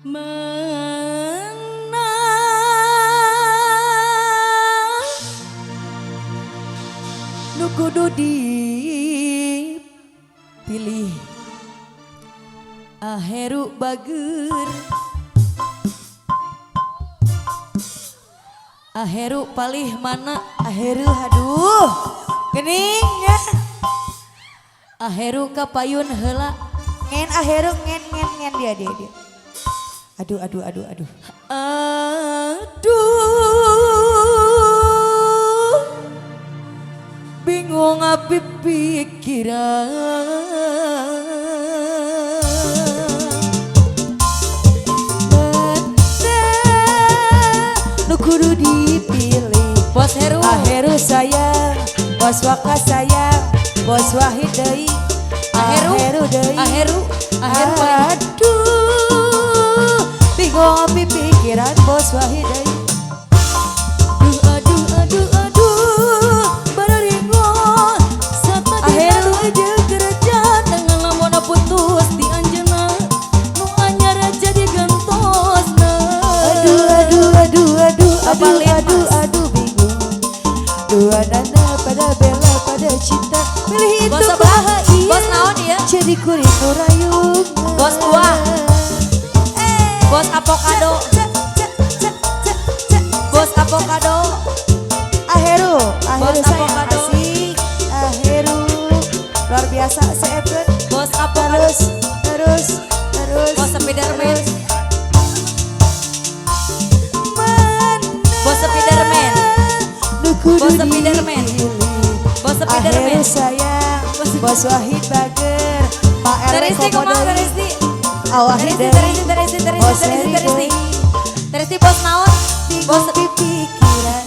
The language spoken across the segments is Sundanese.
Mana nu kudu dipilih? Aheru bager, Aheru palih mana? Aheru, aduh. Geningnya. Aheru kapayun heula. Ngen Aheru, ngen ngen ngen dia dia dia. Aduh, aduh, aduh, aduh. Aduh, bingung api pikiran. Mana nu kudu dipilih? Bos Heru. Aheru sayang, Bos Waka sayang, Bos Wahid deui. Aheru. Aheru deui. Aheru, Aheru paling. Aduh, bingung api pikiran, Bos Wahid deui. Aduh, aduh, aduh, aduh, bararingon Aheru. Satadina jeung kerja dengan lamun putus di anjeunna nu anyar jadi gentosna. Aduh, aduh, aduh, aduh, aduh, Apalin, aduh, Mas. Aduh, bingung. Dua nana pada bela pada cinta. Pilih itu Bos sebelah. kumaha ieu? Bos naon ieu? Jadi kuring nu rayung. Bos buah. Bos avocado. Cek, cek, cek, cek, cek. Bos avocado. Aheru, Aheru Bos sayang, avocado. Asik. Aheru luar biasa seepkeun. Bos avocado. Terus, terus, terus. Bos Spiderman. Terus. Mana Bos Spiderman. nu kudu Bos Spiderman. dipilih? Bos Spiderman. Aheru sayang, Bos- Bos Wahid bager, Pak RW Teresti komo kumaha deui. Teresti? Awahid Teresti, deui. Teresti, Teresti, Teresti, Bos Teresti, Heri Teresti. deui. Teresti bos naon? Bos Bingung pikiran.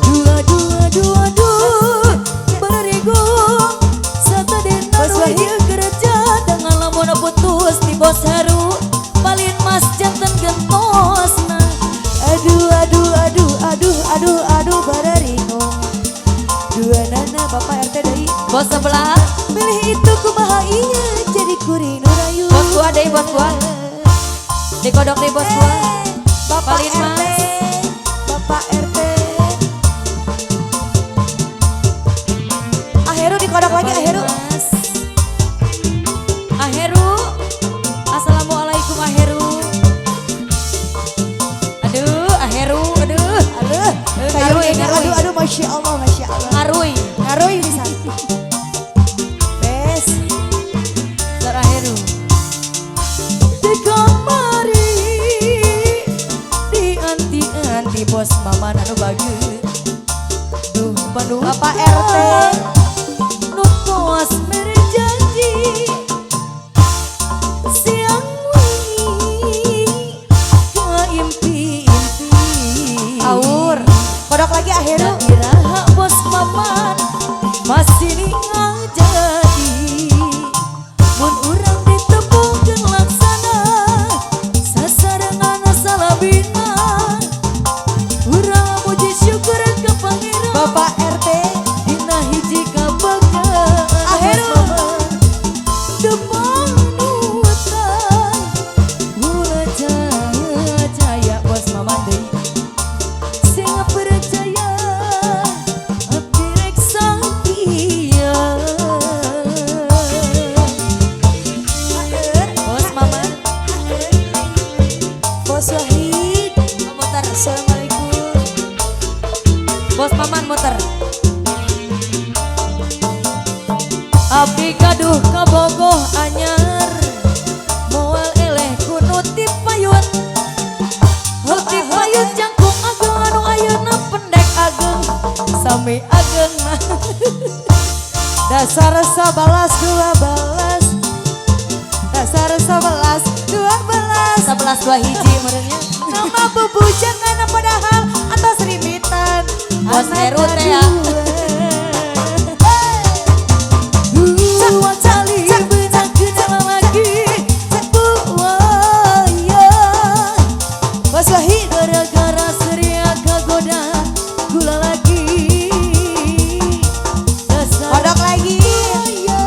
Dua, dua, dua, dua, berigung satadina Bos nu Wahid. ieu kerja dengan lamun putus di Bos Heru palin mas janten gentosna. Aduh, aduh, aduh, aduh, aduh, aduh, bararingung. Dua nana Bapak RT deui. Bos sebelah. Milih itu kumaha ieu? Jadi kuring nu rayung. Bos buah deui, bos buah. Dikodok deui bos buah. Bapak Palin RT, Mas. Bapak RT. Aheru dikodok lagi. Palin Aheru. Mas. Aheru. Assalamualaikum, Aheru. Aduh, Aheru, aduh. Aduh, Eh, kayu ngaruy, ini, ngaruy. aduh, aduh, masya Allah, masya Allah. Ngaruy. Ngaruy bisa. Bes. Sor Aheru. Di kamari di anti-anti bos Maman anu bagus. Duh, panutan. Bapak RT. Nu tos mere janji siang wengi kaimpi-impi. Aur. Kodok lagi Aheru. Da iraha bos Maman masih ngajadi mun urang ditepungkeun laksana sasarengan salabina urang muji syukur ka Pangeran Bapak RT. Dina hiji kabanggaan. Aheru. Depanutan ulah jaya bos Maman deui sing percaya abdi rek satia. Bos Maman. Bos Wahid. Muter. Assalamualaikum. Bos Maman muter. Abdi gaduh kabogoh anyar moal eleh ku nu ti payun. Nu ti payun jangkung ageng anu ayeuna pendek ageng sami ageng. Dasar 11 12. Dasar 11 12. 11 dua hiji merenya. Nama bubujangan padahal atas rimitan. Bos Anak Heru teh ya. kadua. Dua kali benang kenal lagi buaya. Bos Wahid. Gara-gara seria kagoda gula lagi. Dasar Kodok lagi. buaya.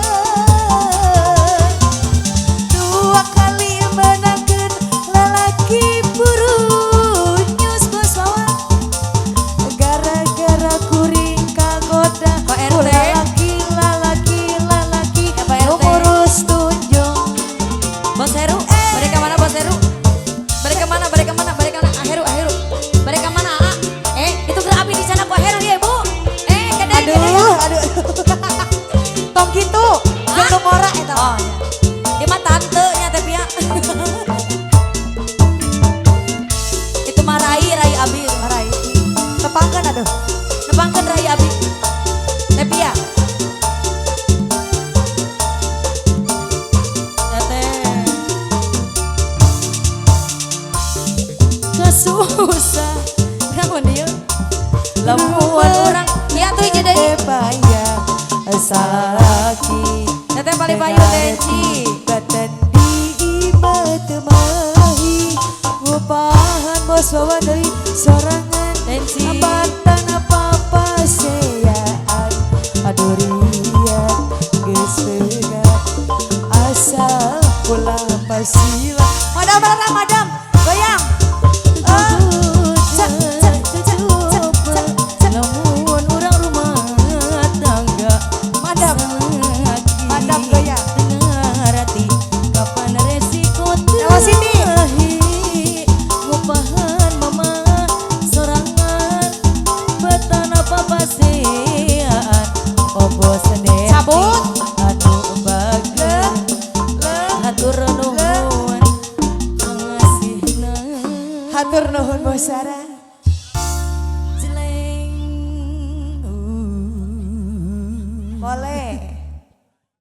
kitu. Jeung nu ngora eta. Oh, ya. Dia mah tante nya teh Pia. Itu mah rai, rai abi. Rai. Tepangkeun aduh. Tepangkeun rai abi. Teh Pia. Teteh. Kesusah. Naon ieu? Lamun urang ya tuh hiji deui. Salaki. Teteh paling payu Tenci. Batan di imah teu mahi. Ngupahan bos bawa deui sorangan. Tenci. Batan apa-apa seaan. Aduh ria geus begat. Asal pulang pasila. Madam, madam, madam. Goyang. Lamun urang rumah tangga. Madam. Madam goyang. Ngarati kapan resiko Lewat sini. teu ngupahan mama sorangan betan apa pasean obo sendiri Cabut. Aduh bager hatur nuhun pangasihna Hatur nuhun Bosara.